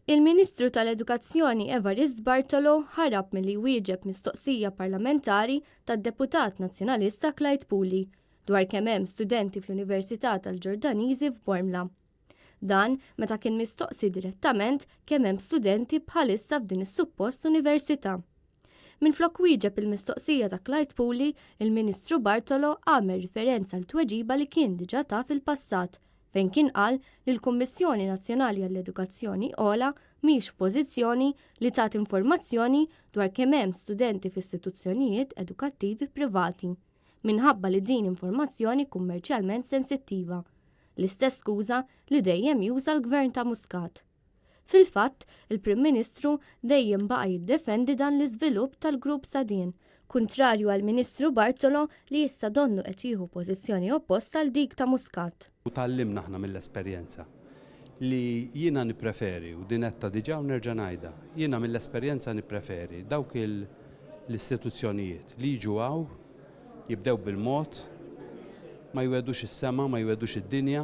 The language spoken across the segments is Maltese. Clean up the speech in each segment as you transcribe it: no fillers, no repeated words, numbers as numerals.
Il-Ministru tal-Edukazzjoni Evarist Bartolo ħarab milli jwieġeb mistoqsija parlamentari tad-Deputat Nazzjonalista Clyde Puli dwar kemm hemm studenti fl-Università tal-Ġordaniżi f'Bormla. Dan meta kien mistoqsi direttament kemm hemm studenti bħalissa f'din is-suppost università. Minflok wieġeb il-mistoqsija ta' Clyde Puli, il-Ministru Bartolo għamel riferenza għal tweġiba li kien diġà ta fil-passat fejn kien qal li l-Kummissjoni Nazzjonali għall-Edukazzjoni Ogħla mhix f'pożizzjoni li tagħti informazzjoni dwar kemm hemm studenti f'istituzzjonijiet edukattivi privati, minħabba li din informazzjoni kummerċjalment sensittiva. L-istess skuża li dejjem juża l-Gvern ta' Muscat. Fil-fatt, il-Prim Ministru dejjem baqa' jiddefendi dan l-iżvilupp tal-Grupp Sadien, kuntrarju għall-Ministru Bartolo li issa donnu qed jieħu pożizzjoni opposta għal dik ta' Muscat. U tgħallimna aħna mill-esperjenza li jiena nippreferi, u din għedtha diġà u nerġa' ngħidha, jiena mill-esperjenza nippreferi dawk l-istituzzjonijiet li jiġu hawn, jibdew bil-mod, ma jwegħdux is-sema, ma jwegħdux id-dinja,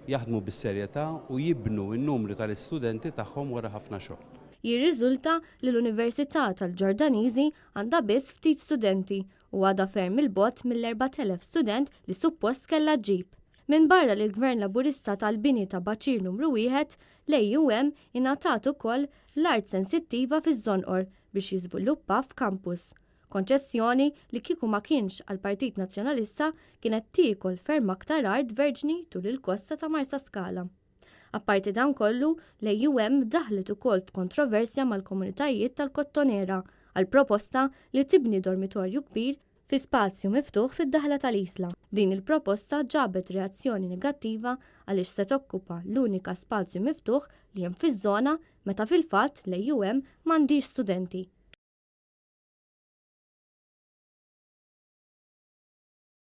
jaħdmu bis-serjetà u jibnu n-numri tal-istudenti tagħhom wara ħafna xogħol. Jirriżulta li l-Università tal-Ġordaniżi għandha biss ftit studenti u għadha ferm 'il bogħod mill-4,000 student li suppost kellha ġġib. Minbarra li l-Gvern Laburista ta l-bini ta' Baċir Numru Wieħed, l-AUM ingħatat ukoll l-art sensittiva fiż-Żonqor biex jiżviluppa f'kampus. Konċessjoni li kieku ma kienx għall-Partit Nazzjonalista kienet tiekol ferm aktar art verġni tul il-kosta ta' Marsaskala. Apparti dan kollu, l-AUM daħlet ukoll f'kontroversja mal-komunitajiet tal-Kottonera għall-proposta li tibni dormitorju kbir fi spazju miftuħ fid-daħla tal-Isla. Din il-proposta ġabet reazzjoni negattiva għaliex se tokkupa l-unika spazju miftuħ li hemm fiż-żona meta fil-fatt l-AUM m'għandhiex studenti.